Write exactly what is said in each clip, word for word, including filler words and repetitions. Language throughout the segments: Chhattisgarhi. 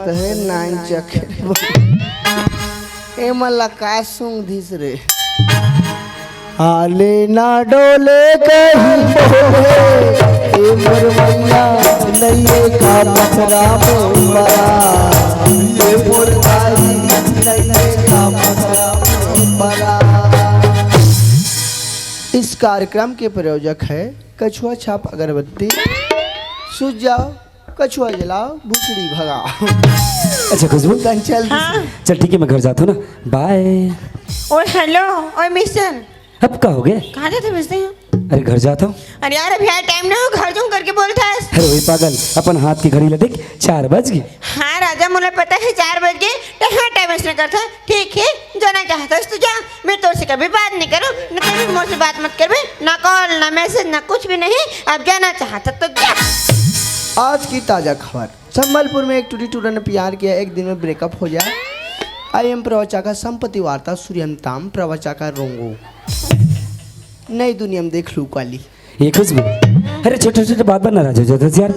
हे नाइन चखे। ए मन ला का सूंघ दिस रे? हाले ना डोले कहीं बोले, ए मोर मैया नइये का पथरा में परा, ए मोर दाई नइये का पथरा में परा। इस कार्यक्रम के प्रायोजक है कछुआ छाप अगरबत्ती। सूझ जाओ, कछुआ जलाओ, भुसड़ी भगाओ। अच्छा खुशबू, चल, चल। हाँ। चल ठीक है, मैं घर जाता हूँ ना, बाय। ओए हेलो, ओए मिस्टर। अब का हो गया? कहाँ जाते मिस्टर? अरे घर जाता हूँ। अरे यार, अभी यार टाइम नहीं हो, घर जाऊँ करके बोलता है। अरे वही पागल, अपन हाथ की घड़ी ला देख, चार बज गई। हाँ राजा, मुझे पता है चार बज गए, तो हाँ टाइम इसने करता है। ठीक है, जाना चाहता है तो जा, मैं तोर से कभी बात नहीं करूँ, न कभी मोर से बात मत करबे, ना कॉल, ना मैसेज, ना कुछ भी नहीं। अब जाना चाहता तो जा। आज की ताजा खबर, संबलपुर में एक टूरी टूरा ने प्यार किया, एक दिन में ब्रेकअप हो जाए। आई एम प्रवचा का संपत्ति वार्ता, सूर्यंताम प्रवचा का रोंगो। नई दुनिया में देख लू काली। ये खुशबू, अरे छोटे छोटे बात पर नाराज हो जाता है यार।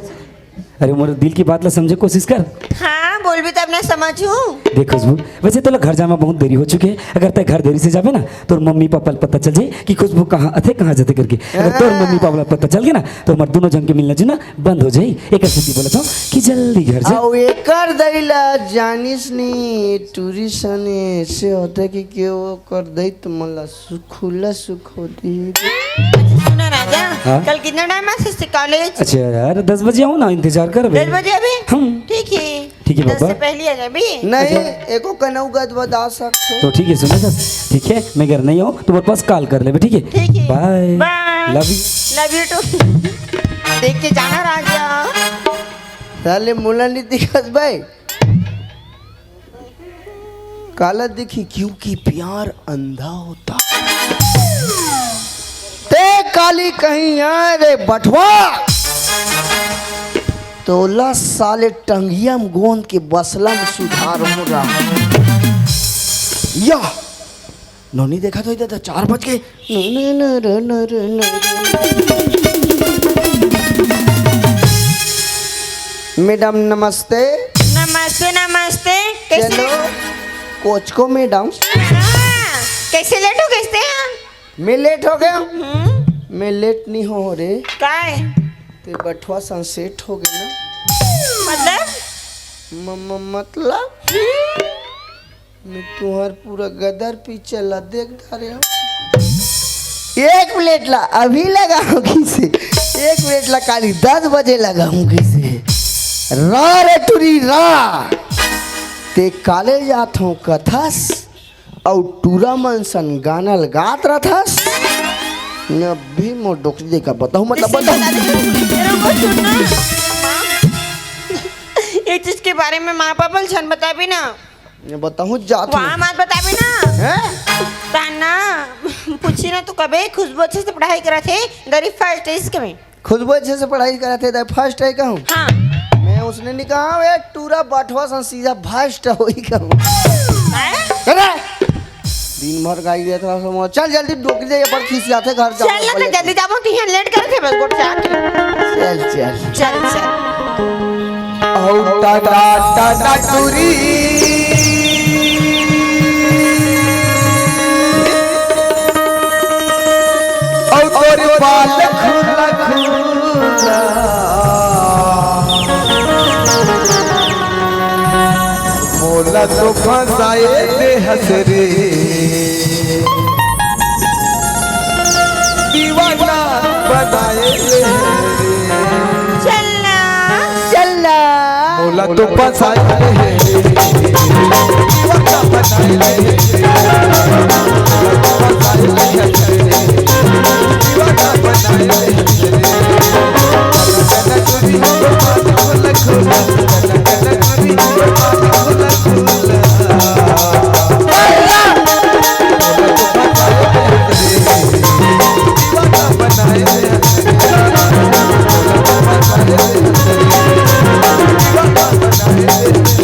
अरे मोर दिल की बात ला समझे कोशिश कर। हाँ, बोलबे तब ना समझू। देख खुशबू, वैसे तो घर जामा बहुत देरी हो चुके है। अगर तय घर देरी से जाबे ना, तोर मम्मी पापा ला पता चल जाई कि खुशबू कहाँ अथे, कहाँ जथे करके। अगर तोर हाँ। मम्मी पापा ला पता चल गया ना, तो हमार दोनों जन के मिलना जुलना बंद हो जाई। एक सेती बोलत हूँ कि जल्दी घर जा। अउ एकर दई ला जानिस नी, टूरी सने से होता कि के ओकर दई तो मन ला सु-, खुला सुख होती। अच्छा सुना राजा, हाँ? कल कितना टाइम आ सकते कॉलेज? अच्छा यार, दस बजे आओ ना, इंतजार करबे। दस बजे अभी? हम। ठीक है। ठीक है दस बाबा। से पहले आ जाबे। नहीं, अच्छा। एको कनऊ गदबदा सकते। तो ठीक है, सुनो दस, ठीक है, मैं घर नहीं आऊँ, तुम्हारे पास कॉल कर लेबे, ठीक है? ठीक है। Bye. Bye. Love you. Love you too. देख के जाना राजा। साले मुला नहीं दिखत भाई। काला दिखी, क्योंकि प्यार अंधा होता। ते काली कहीं आए रे बठवा, तोला साले टंगिया में गोंद के बसला में सुधार हो रहा। या नोनी देखा तो इधर चार बज के। मैडम नमस्ते। नमस्ते, नमस्ते। कैसे? चलो, कोच को मैडम। हाँ, कैसे लेट हो गए थे? मैं लेट हो गया? हम्म। मैं लेट नहीं हो रे। काय? ते बठवा सनसेट हो गए ना। मतलब? म-, म-, मतलब? हम्म। मैं तुम्हार पूरा गदर पीछे ला देख डारे हूँ। एक मिनट ला अभी लगाऊं किसे, एक मिनट ला काली दस बजे लगाऊं किसे। रा रे टुरी रा, ते काले जात हूँ कथस अउ टूरा मन सन गाना ल गात रथस। मैं अभी मोर डोकरी देखा बताऊं, मतलब बताऊं। ये चीज के बारे में माँ पापा ल झन बताबी ना। मैं बताऊं जात हूँ। वहाँ मत बताबी ना। हैं? ताना पूछी ना तो कबे खुशबू अच्छे से पढ़ाई करा थे, गरीब फर्स्ट है इसके में। खुशबू अच्छे से पढ़ाई करा थे, फर्स्ट है कहूँ। हाँ। मैं उसने नहीं कहा, "ए टूरा बठवा सन सीधा भ्रष्ट होई कहूँ।" हैं? अरे! दिन भर गाई देत रहा समूह। चल जल्दी डोकरी दे, ये पर खिसियाथे घर जाओ, चल ना, बोले। जल्दी जाबो, तिहां लेट करे थे बस गोट से आके। चल, चल। चल, चल। औ टना टना टुरी। औ तोर बाल खुला खुला। मोला तो फंसाए दे हस रे, दीवाना बनाए दे हस रे। चलना। चलना। मोला तो फंसाए दे हस रे, दीवाना बनाए दे हस रे। मोला तो फंसाए दे हस रे, दीवाना बनाए दे हस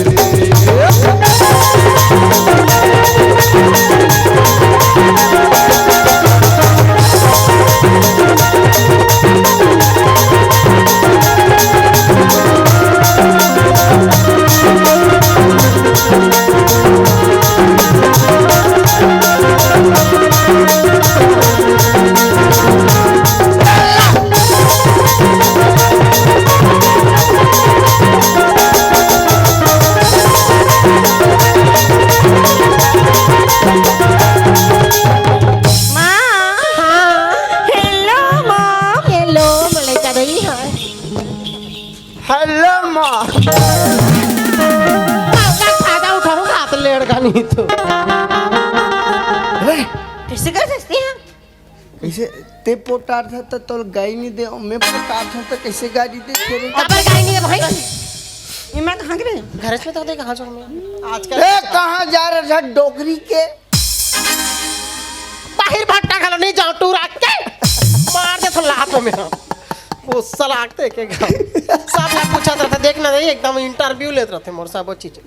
रे। नहीं तो। अरे, कैसे कर सकते हैं? कैसे? ते पोटार था तो तोल गाई नहीं दे, मैं पोटार था तो कैसे गाड़ी दे तेरे? काबर गाई नहीं है भाई? ये मैं कहाँ गिरे? घर में तो देख, कहाँ जाऊँ मैं? आजकल ए, कहाँ जा रहा था डोकरी के? बाहर भट्टा खा लो, नहीं जाओ टूर आके। मार दे तो लात में मेरा। वो सलाक देखे का। सब लोग पूछा था, देखना नहीं, एकदम इंटरव्यू लेते रहते मोर सब चीज।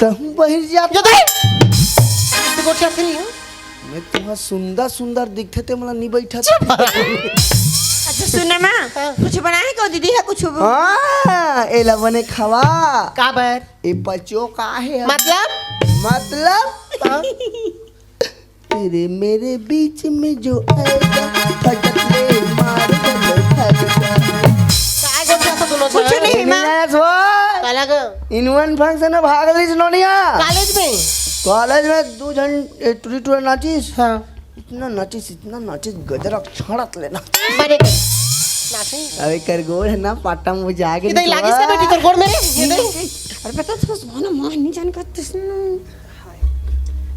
तहूँ बहिर जात। ये दे। तू गोठिया फ्री है? मैं तुम्हारा सुंदर सुंदर दिखते ते मला नहीं बैठा। अच्छा सुन ना माँ, कुछ बनाए को दीदी है कुछ? हाँ, एला बने खवा। काबर? ए पचो का है? मतलब? मतलब? तेरे मेरे बीच में जो आएगा, फटक ले मार दे फटक। काय गोठिया था दोनों कुछ जन? नहीं माँ। नहीं आया सो। काला ग? इनवन फंक्शन में भाग लीस नोनिया। कॉलेज में? कॉलेज में दो जन ए, टूरी टूरा नाचिस। हाँ। इतना नाचिस, इतना नाचिस, गजरा छाड़त लेना। बने गए। नाचिंग। अबे कर गोड़ है ना, पाटा मुझे आगे इधर लागी से बेटी तोर गोड़ में रे। ये दे। अरे पता था सुहाना माँ नहीं जान करते।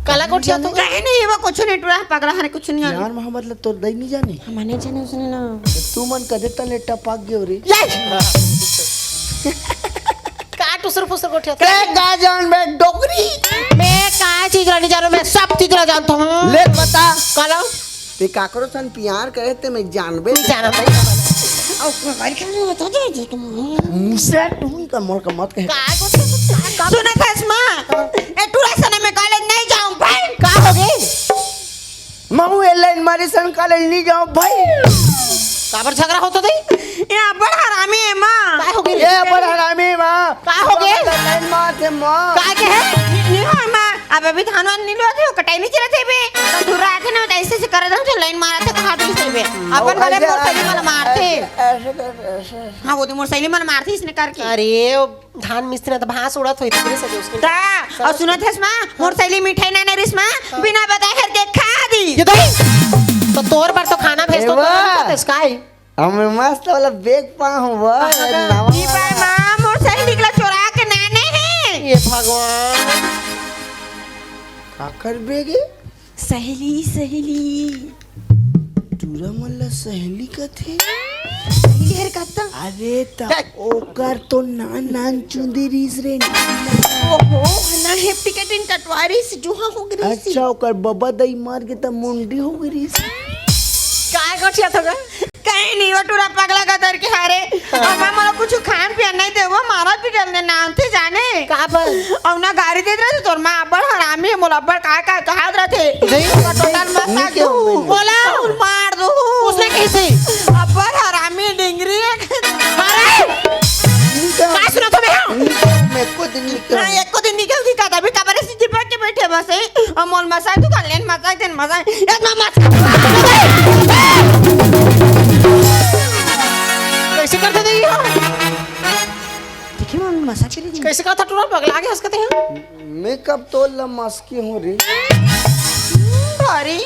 काला गोठिया तो। कहे नहीं, वो कुछ नहीं टूरा है, पगला है, कुछ नहीं है। यार मोहम्मद ला तोर दई नहीं जानी। हमारे जाने उसने ना। तू मन कदे तले टपक गयो रे। ये। का टुसर फुसर गोठिया तो? ते का जान बे डोकरी। मैं का चीज ला नहीं जानू, मैं सब चीज ला जानता हूँ। ले बता। काला? ते काकरो सन प्यार करे ते मैं जानबे। नहीं जाना भाई। और मोबाइल के लिए बता दे जो तुम। मुसे तू का मोर का मत कहे। का गोठिया तो? सुना था इसमा, ए टूरा सने में कॉलेज नहीं जाऊं भाई। का हो गए? महू ए लाइन मारी सन कॉलेज नहीं जाऊं भाई। काबर झगड़ा होता दे? ये बड़ हरामी है माँ। का हो गए? ए बड़ हरामी माँ। का हो गए? लाइन मार थे माँ। का के है? नहीं हो माँ, अब अभी धान वान नहीं लो थे, कटाई नहीं चला थे बे। तो दूर आते ना, तो ऐसे से कर दो, जो लाइन मारा थे, कहा दे से बे। अपन वाले मोर सैली वाला मारते। ऐसे कर, ऐसे। हाँ, वो तो मोर सैली मन मारती इसने करके। अरे, वो धान मिस्त्री ना तो भांस उड़त होई, तेरे से उसके। ता, और सुनत हस माँ, मोर सैली मिठाई ना नरिस माँ, बिना बताए घर के खा दी। ये दही। तो तोर पर तो खाना भेज दो, ए, वाह। तो इसका ही। हम मस्त वाला बैग पा हूँ, वाह, हाँ, नवा ई बाय माँ, मोर सैली निकला चोरा के नैने है। ये भगवान। काकर बैग है? सहेली, सहेली। टूरा मन ला सहेली कथे। सहेली हर कहता। अरे त ओकर तो नान नान चुंदी रीस रे। ओहो, ना हेप्टिकेटिन कटवारी से जुहा हो गई सी। अच्छा, ओकर बबा दई मार के त मुंडी हो गई रीस। काय गोठिया थोगा? कहीं नहीं, वो टूरा पगला का दर के हारे। और मैं मोला कुछ खान पियन नहीं दे, वो मारा पिटल ने नाम थे जाने। का पर? और ना गाड़ी देत रहे, तोर माँ अब्बड़ हरामी है, मोला अब्बड़ का का कहात रहे थे। नहीं। टोटल मत नहीं साथ क्यों? दू। बोला, उन मार दू। उसने कैसे? अब्बड़ हरामी डिंगरी है। अरे! का सुना था मैं? मैं को दिन निकल। हाँ, एको दिन निकल की कहता, अभी कबर से चिपक के बैठे बस, हैं? और मोल मसा तू कर लेन, मसा दिन मसा, एक ना मसा। कैसे करते थे ये? देखिए, मैं मसा के लिए कैसे कहा था टूरा पगला गया उसका थे? मैं कब तो लमस के हूँ रे। अरे,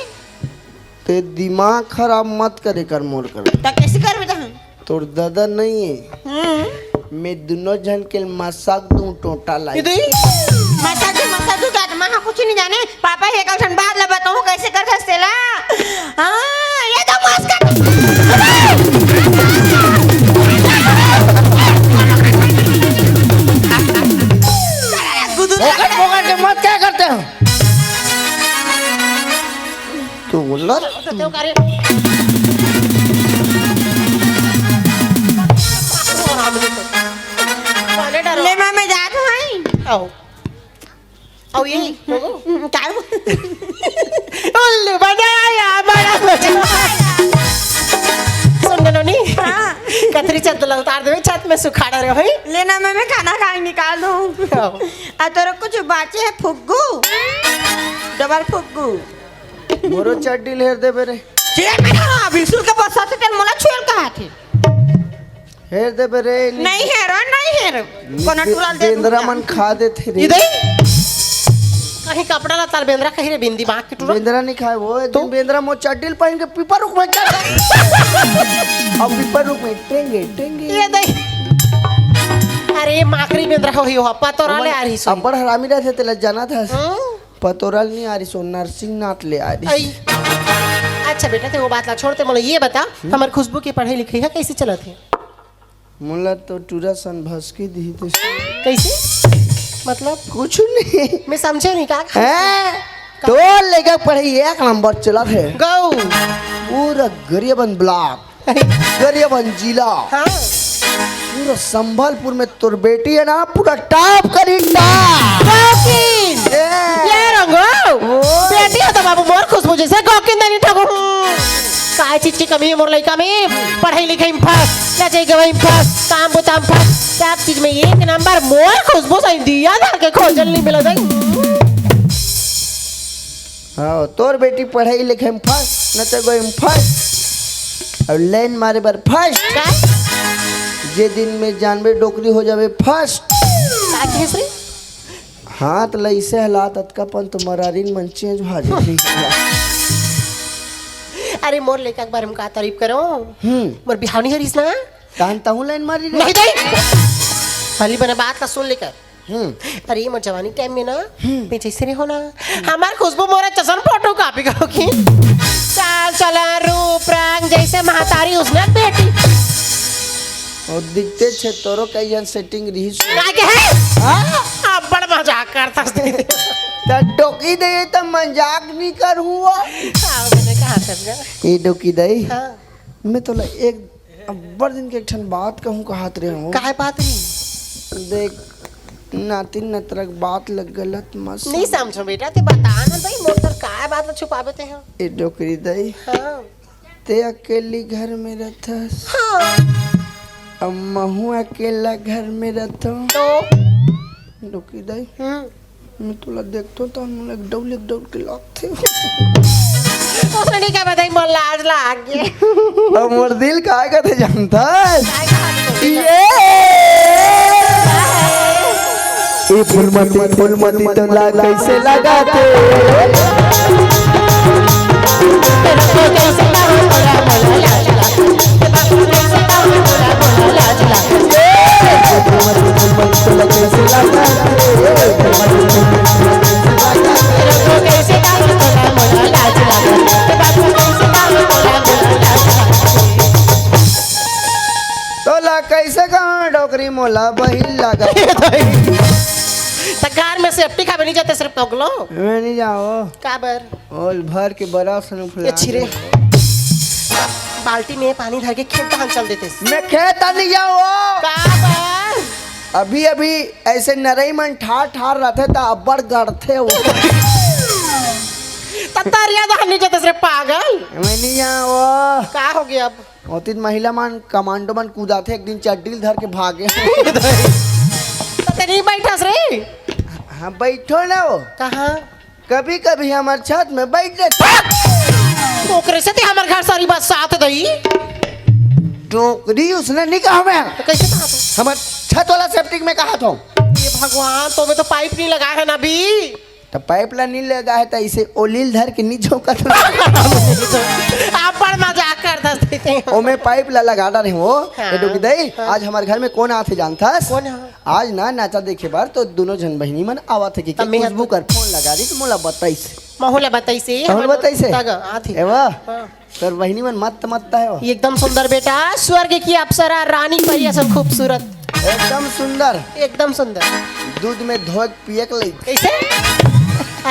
ते दिमाग खराब मत करे कर मोर कर। तो कैसे कर बेटा हम? तोर दादा नहीं है। हम्म। मैं दोनों जन के मसाक दूं टोटा लाई। इधर। मसा के मसा तू जात माँ कुछ नहीं जाने। पापा हे कल ठन बात ला बताऊँ कैसे कर सकते ला। हाँ, ये तो मस्का। गुदुर फोकट के मत क्या करते हो? तो बोल रहा। ले माँ, मैं जात हूँ। आओ। आओ ये। काय? उल्लू बनाया बड़ा मजा। सुन नोनी। हाँ। कतरी छत ला उतार देवे, छत में सुखाड़ा रहे होई। लेना मैं, मैं खाना खा के निकाल दूँ। आओ। आ तोरा कुछ बाचे है फुग्गू? डबल फुग्गू। मोरो चड्डी लेर देबे रे। चेयर में ना, अभी सुन के बस आते तेल मोला छुएल कहा थे। हेर देबे रे। नहीं हेरो, नहीं हेरो। कोनो टुराल दे बेंदरा दूँ। मन खा देथे रे। इधर। कहीं कपड़ा ला तार बेंदरा कहीं रे बिंदी बांक के टुरा। बेंदरा नहीं खाए वो, एक दिन बेंदरा मो चड्डी पहन के पीपर रुख में चढ़ गए। अब पीपर रुख में टेंगे टेंगे। ये दे। अरे माकरी बेंदरा होही हो, पतोरा ले आ रही सो। अब्बड़ हरामी रहिथे, तेला जानत हस। हम्म? पतोरा ले नहीं आ रही सो, नरसिंहनाथ ले आ रही। आई। अच्छा बेटा, ते वो बात ला छोड़, ते मोला ये बता, हमर खुशबू के पढ़ाई लिखाई ह कइसे चलत हे? मोला तो टूरा सन भसकी दिही ते। कइसे? मतलब? कुछ नहीं। मैं समझे नहीं का? हैं? तोर लइका के पढ़ाई एक नंबर चलत हे। गौ। पूरा गरियाबंद ब्लॉक, गरियाबंद जिला, हाँ। पूरा संबलपुर में तोर बेटी हे ना, पूरा टॉप करी, टॉप। गौकिन। ये। ये रंगो। ओ। बेटी हो तो बाबू मोर खुशबू जइसे गौकिन दानी ठगो। काय चीज की कमी हे मोर लइका में? पढ़ाई लिखाई में फर्स्ट, नचई गवई में फर्स्ट, काम बुता में फर्स्ट, सब चीज में एक नंबर। मोर खुशबू सही दिया धर के खोजल नहीं मिला दाई। हाँ, तोर बेटी पढ़ाई लिखाई में फर्स्ट, नचई गवई में फर्स्ट, अउ लाइन मारे बर फर्स्ट। का? जे दिन में जानबे डोकरी हो जाबे फर्स्ट। का कहेस रे? हाथ ल अइसे हला, ततका पन तो मरारिन मन चेंज भा जाही। अरे मोर लइका के बारे में का तारीफ करो? हम्म। मोर बिहाव नहीं हरिस ना? तहन तहूँ लाइन मारी रे। नहीं दाई। भली बने बात ला सुन लेकर। हम्म। अरे मोर जवानी टाइम में ना, हम्म। मैं जइसे रहे हो ना, हमार खुशबू मोरा चसन फोटो कॉपी करो की। चाल चलन रूप रंग जइसे महतारी उसने बेटी। अउ दिखते छे तोरो कई झन सेटिंग रहिस। का के है? हाँ? अब्बड़ मजाक करथस। त डोकी दे त मजाक नहीं करहूँ। हाँ, मैंने कहा था ना। ए डोकी दई। हाँ। मैं तोला एक अब्बड़ दिन के एक ठन बात कहूँ कहत रहे हूँ। काय बात रही? देख, नातिन नतरक बात लग गलत मत नहीं समझ। समझो बेटा, ते बता ना भाई, मोर तर काय बात ला छुपावे ते हो? ए डोकरी दई। हाँ। ते अकेली घर में रहथस। हाँ। अब महू अकेला घर में रहथो। तो? डोकरी दई। हम्म। मैं तोला देखथों त मोला एक डौल, एक डौल के लागथे। ओसने का बताई, मोर लाज लाग गे। अब मोर दिल काय कथे जानथस? काय कथे? ये। ए फूलमती, फूलमती तोला कइसे लागथे? तोला कइसे कहाँ डोकरी मोला बहिन लगा? त कार में सेफ्टी खाबे नहीं जाते सिर्फ पगलो। मैं नहीं जाओ। काबर? ओल भर के बड़ा सन फुला ये छिरे। दे। बाल्टी में पानी धर के खेत धान चल देते। मैं खेत नहीं जाओ। काबर? अभी अभी ऐसे नरई मन ठार ठार रहते त अब्बड़ गड़थे वो। तत्ता रिया धान नहीं जाते सिर्फ पागल। मैं नहीं जाओ। का हो गया अब? ओतिन महिला मन, कमांडो मन कूदाथे, एक दिन चड्डी ल धर के भागे। त ते नहीं बैठस रे। हाँ, बैठो ना वो। कहाँ? कभी-कभी हमर छत में बैठ जाथे। ओकरे से ते हमर घर सारी बात साथ दई। डोकरी उसने नहीं कहा मैं। त कइसे कहा तू? हमर छत वाला सेप्टिक में कहा था। ये भगवान, तो में तो पाइप नहीं लगा है ना अभी। त पाइप ला नहीं लगा है, त इसे ओलील धर के नहीं झोंकत। अब्बड़ मजाक करथस ते। ओमे पाइप ला लगा डारे हो। हाँ। ए डोकरी दई, हाँ। आज हमर घर में कौन आथे जानथस? कौन है? आज ना नाचा देखे बर तो दोनों झन बहिनी मन आवत हे कि तब मैं खुशबू कर फोन लगा रही त मोला बताइस। महू ला बताइस हे, तहूँ हमर बताइस हे? तग आथे। एवा? हाँ। तोर बहिनी मन मस्त मस्त हे वो। एकदम सुंदर बेटा, स्वर्ग की अप्सरा, रानी परी असन खूबसूरत। एकदम सुंदर। एकदम सुंदर। दूध में धोए के पिए के लइक। कइसे?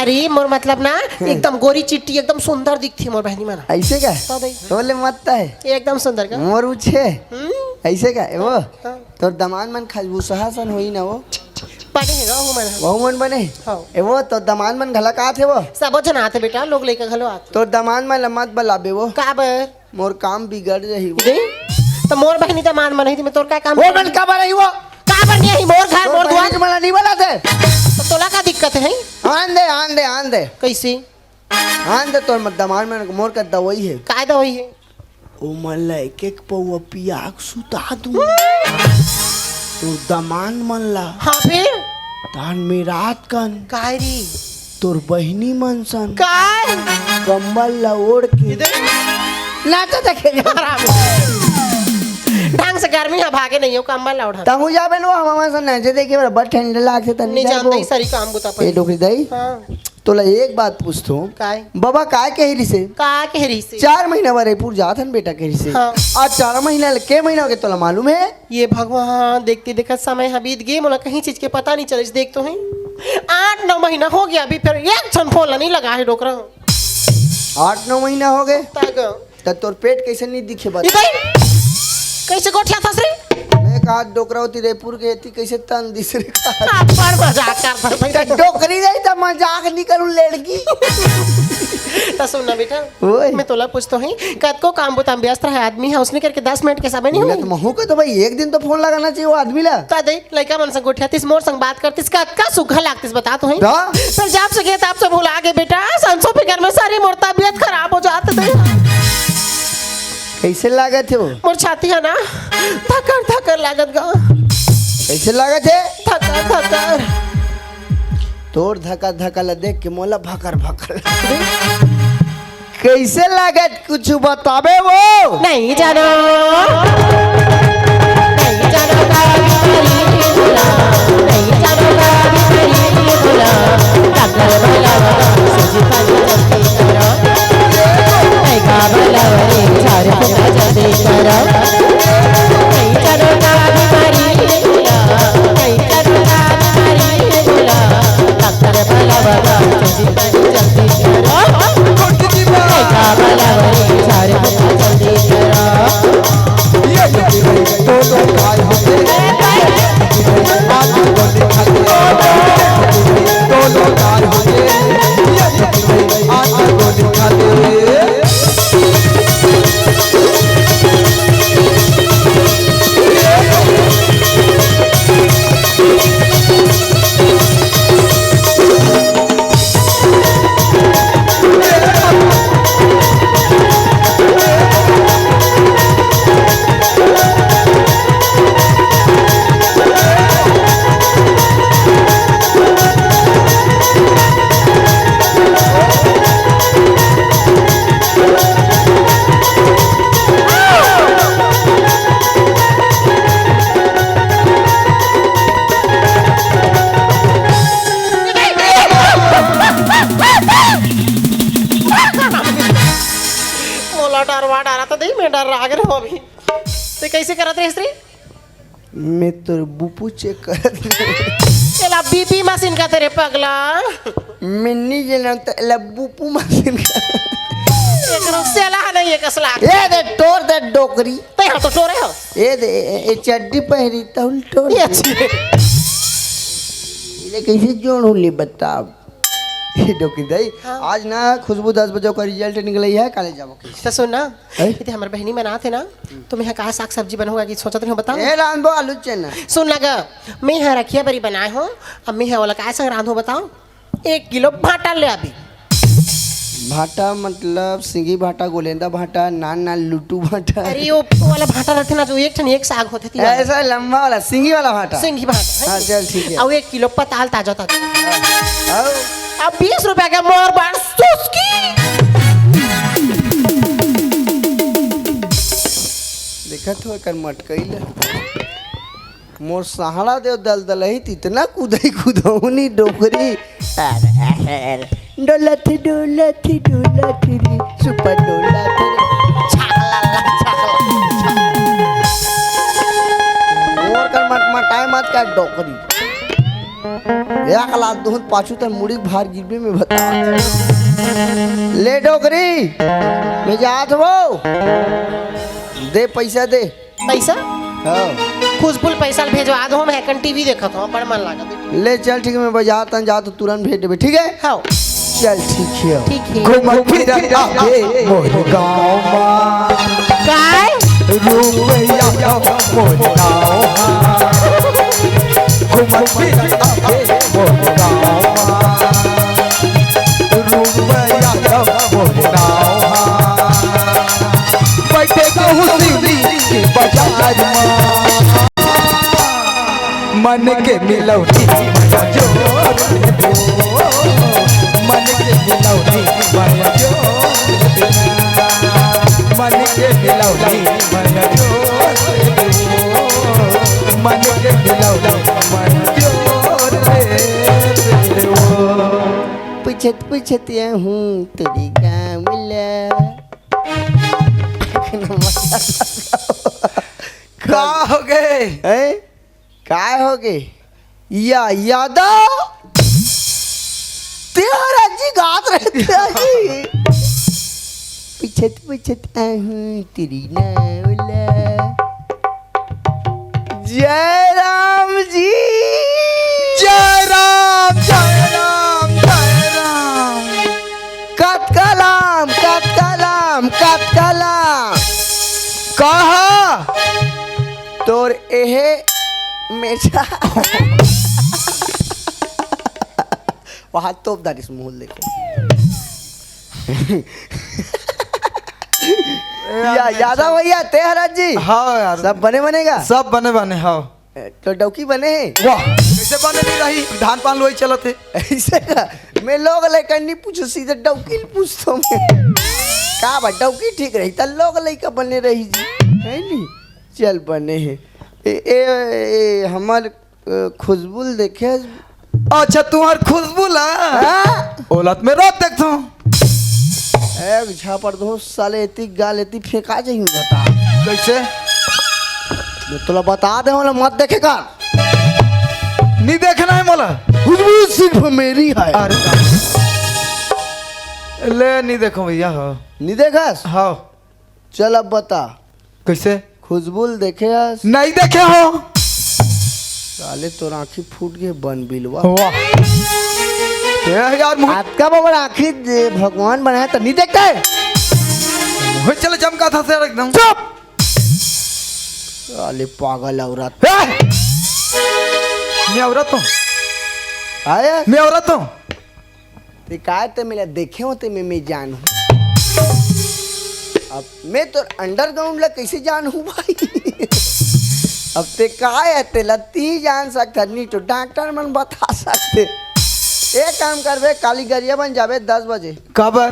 अरे मोर मतलब ना, एकदम गोरी चिट्टी, एकदम सुंदर दिखथे मोर बहिनी मन। अइसे का? तो दई। तोले मस्त हे। एकदम सुंदर का? मोर उछे। हम्म? अइसे का? ए वो? हाँ। तोर दमांद मन खजबूसहा सन होई ना वो? बने हे, वहू मन ह। वहू मन बने? हाँ। ए वो, तोर दमांद मन घला का आथे वो? सबो झन आथे बेटा, लोग लइका घलो आथे। तोर दमांद मन ल मत बलाबे वो। काबर? मोर काम बिगड़ जाही वो। दे? त मोर बहिनी दमांद मन ही, त मैं तोर का काम वो करूँ? मन काबर आही वो? काबर नहीं आही? मोर घर, तोर मोर दुआर। बहिनी मन ल नहीं बलाते। त तोला का दिक्कत हे? आन दे, आन दे, आन दे। कइसे? आन दे तोर दमांद मन, मोर का दवाई हे। काय दवाई हे? ओमन ला एक एक पउवा पिया के सुता दूं। तोर दमांद मन ला। हाँ, फिर? तान में रात कन। काय रे? तोर बहिनी मन सन। काय? कंबल ला ओढ़ के। इधर। नाचा देखे जा। आराम। ढंग से गर्मी ह भागे नहीं हो, कंबल ला ओढ़ा। तहूँ जाबे न, हवा से नहजे देखे बराबर ठंड लागथे, तनी नहीं जाबो। जानता ही सारी काम बुता ए पाई। डोकरी दाई, हाँ। तोला एक बात पूछथों। काय? बाबा काय कहे रिसे? का कहे रिसे? चार महीना बर रईपुर जात हन बेटा कहे रिसे। हाँ। आज चार महीना ले के महीना हो गए तोला मालूम है? ये भगवान, देखते देखत समय ह बीत गे, मोला कहीं चीज के पता नहीं चलिस। देख तो है, आठ नौ महीना हो गया, अभी फिर एक झन फोन ला नहीं लगा है डोकरा। आठ नौ महीना हो गए? तक। त तोर पेट कैसे नहीं दिखे बता? इधर कैसे गोठियाथस रे? मैं कहा डोकरा होती रईपुर के एती कैसे तन दिस रे का? अब्बड़ मजाक करथस भाई। त डोकरी रही त मजाक नहीं करूँ लड़की। त सुन ना बेटा, ओए। मैं तोला पूछतो हूँ, कतको काम बुता म व्यस्त रहे आदमी है, उसने करके दस मिनट के समय नहीं मिला हुई? तो महू का तो भाई एक दिन तो फोन लगाना चाहिए वो आदमी ला। त दे, लइका मन संग गोठियातिस, मोर संग बात करतिस, कतका सुग्घर लागतिस, बता तो है। हाँ। फिर जब से गे तब से भुला गे बेटा, संसो फिकर में सारी मोर तबीयत खराब हो जात दे। कैसे लागत है वो? मोर छाती है ना, धकर धकर लागत गा। कैसे लागत है? धकर धकर। तोर धका धका ला देख के मोला भकर भकर। कैसे लागत, कुछ बताबे वो? नहीं जानो, नहीं जानो का बीमारी बोला, नहीं जानो का बीमारी बोला, डॉक्टर बोला, सूजी पानी जल्दी करो, नहीं का बोला रे, झाड़ फूका जल्दी करो, नहीं जानो का बीमारी बोला, नहीं जानो का बीमारी बोला, डॉक्टर बोला, सूजी पानी जल्दी करो। मोला डरवा डारा तो दे, मैं डर रहा हो अभी। ते कैसे करत रहे स्त्री? मैं तो बुपू चेक करत रहे। एला बीपी मशीन का तेरे पगला। मैं नहीं जानता, एला बुपू मशीन का। एकरो सेला नहीं है कसला। ए दे टोर दे डोकरी। ते हाँ तो टोरे हो। ए दे, ए, ए चड्डी पहरी तहुल टोर। ये अच्छी है। इले कैसे जोड़ हूँ ले बताओ। ए डोकरी दाई, हाँ। आज ना खुशबू दस बजे का रिजल्ट निकलई है, काले जाबो के। तो सुन ना, हैं? इते हमर बहिनी मन आथे ना, तो मैं हा का साग सब्जी बनाहूँ कि सोचत रहे हूँ, बताओ। ए रांधबो आलू चना। सुन ना ग, मैं हा रखिया बरी बनाए हूँ, अब मैं हा ओला काय संग रांधहूँ बताओ? एक किलो भांटा ले आबे। भांटा मतलब सिंगी भांटा, गोलेंदा भांटा, नान नान लुटू भांटा। अरे वो, वो वाला भांटा रहते ना जो एक ठन एक साग होथे ती वाला। ऐसा लंबा वाला सिंगी वाला भांटा। सिंगी भांटा, है हाँ, नी? चल ठीक है। अउ एक किलो पताल ताजा ताजा। हाँ। अब बीस रुपया के मोर बार सुस्की। देखत हो एकर मटकई ले। मोर सहारा देव दलदलही त इतना कुदई कुदौनी डोकरी। डोलत डोलत डोलत रे, सुपर डोलत रे। छाला ला छाला। मोर कर मटमटाए मत कर डोकरी। एक लात दूध पाछू तक मुड़ी भार गिरबे में बता। ले डोकरी, मैं जात हो। दे पैसा दे। पैसा? हाँ। खुशबू ल पैसा ल भेजवा दो, मैं एकन टीवी देखत हूँ, बड़ मन लागत है। ले चल ठीक है, मैं बाजार तन जात हूँ, तुरंत भेज देबे, ठीक है? हाँ। चल ठीक है। ठीक है। घूमत फिरत आबे मोर गाँव मा। काय? रुपया मोर गाँव मा। घूमत फिरत आबे मोर गाँव मा। रुपया मोर गाँव मा। बैठे कहूँ शिवली के बाजार मा। मन के मिलौनी मया जोर दे। मन के मिलौनी मया जोर दे। मन के मिलौनी मया जोर दे। पूछत पूछत आहूं तोरे गांव ला। का होगे? हैं? काय होगे? या यादव, तेरा जी गात रहे तेरा जी। पूछत पूछत आहूं तोरे नाव ला। जय राम जी। जय राम, जय राम, जय राम। कतका लाम, कतका लाम, कतका लाम। कहा तोर एहे मेछा। वहां तोप दारिस मुंह लेके। या, यादव भैया, ते हरत जी? हाँ यार। सब बने बने गा? सब बने बने, हाँ। ए, तो डौकी बने हे? वाह, कैसे बने नहीं रही? धान पान लोई चलत हे। ऐसे का? मैं लोग लइका नहीं पूछो, सीधे डौकी ल पूछतो मैं। का बा, डौकी ठीक रही, त लोग लइका बने रही जी, है नी? चल बने हे। ए, ए, ए, हमर, अ, खुशबू ल देखे? अच्छा, तुम्हार खुशबू ला? हाँ? ओला त मैं रोज देखथों। एक झापड़ दो साले, एती गाल एती फेंका जाही, बता। कैसे? मैं तोला बता दे, ओला मत देखे कर। नहीं देखना है मोला। खुशबू सिर्फ मेरी है। अरे ले, नहीं देखो भैया, हो। नहीं देखस? हाँ। चल अब बता। कैसे? खुशबू ल देखे हस? नहीं देखे हो। साले तोर आँखी फूट गे बन बिलवा। वाह। ए यार, मुझे अतका बबर आँखी दे भगवान बनाया त नहीं देखता है? मुझे चले चमका था सर एकदम। चुप। साले पागल औरत। ए! मैं औरत हूँ। आया? मैं औरत हूँ। ते काय ते मेला देखे हो ते मैं, मैं जानहूं। अब मैं तो अंडरग्राउंड ला कैसे जानहूं भाई? अब ते काय है, तेला ती जान सकत, नहीं तो डॉक्टर मन बता सकते। एक काम करबे, काली गरिया बन जाबे दस बजे। काबर?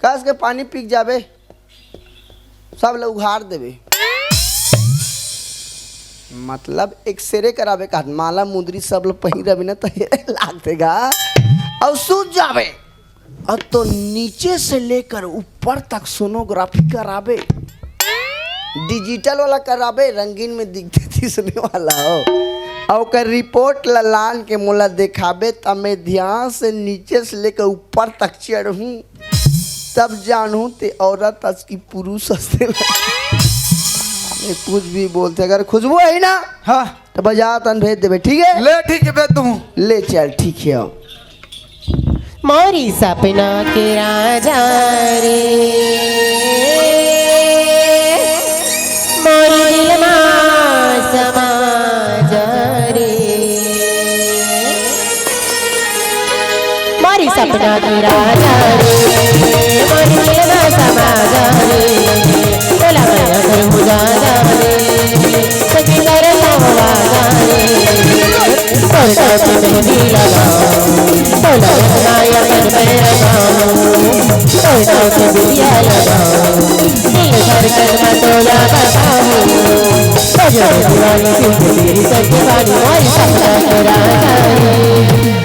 कस के पानी पी के जाबे, सब ल उघार देबे। मतलब एक्सरे कराबे का, माला मुंदरी सब ल पहिरबे ना, त हेरे लागथे गा। अउ सूत जाबे। अउ तो नीचे से लेकर ऊपर तक सोनोग्राफी कराबे, डिजिटल वाला कराबे, रंगीन में दिखथे तइसने वाला हो। अउ ओकर रिपोर्ट ला लान के मोला देखाबे, त मैं ध्यान से नीचे से लेकर ऊपर तक चढ़हूं। तब जानहूं ते औरत अस कि पुरुष अस तेला। ये कुछ भी बोलथे, अगर खुशबू आही ना, हाँ। त बजा तन भेज देबे, ठीक है? ले, ठीक है, भेज दूँ। ले चल, ठीक है, आओ। मोरी सपना के राजा रे, मोरी दिल मा समा जा रे। मोरी सपना के राजा रे, मोरी दिल मा समा जा रे, तोला मया कर हो जा जा रे, सखी कर सवा जा रे, तोर नाम से मेहंदी लगाओ, तोला माया कर मैं रंगाओ, तोर नाम से बिटिया लगाओ, दिल धड़कन में तोला बसाओ, बजरंग वाली तुझे मेरी सजवानी, मोरी सपना के राजा रे।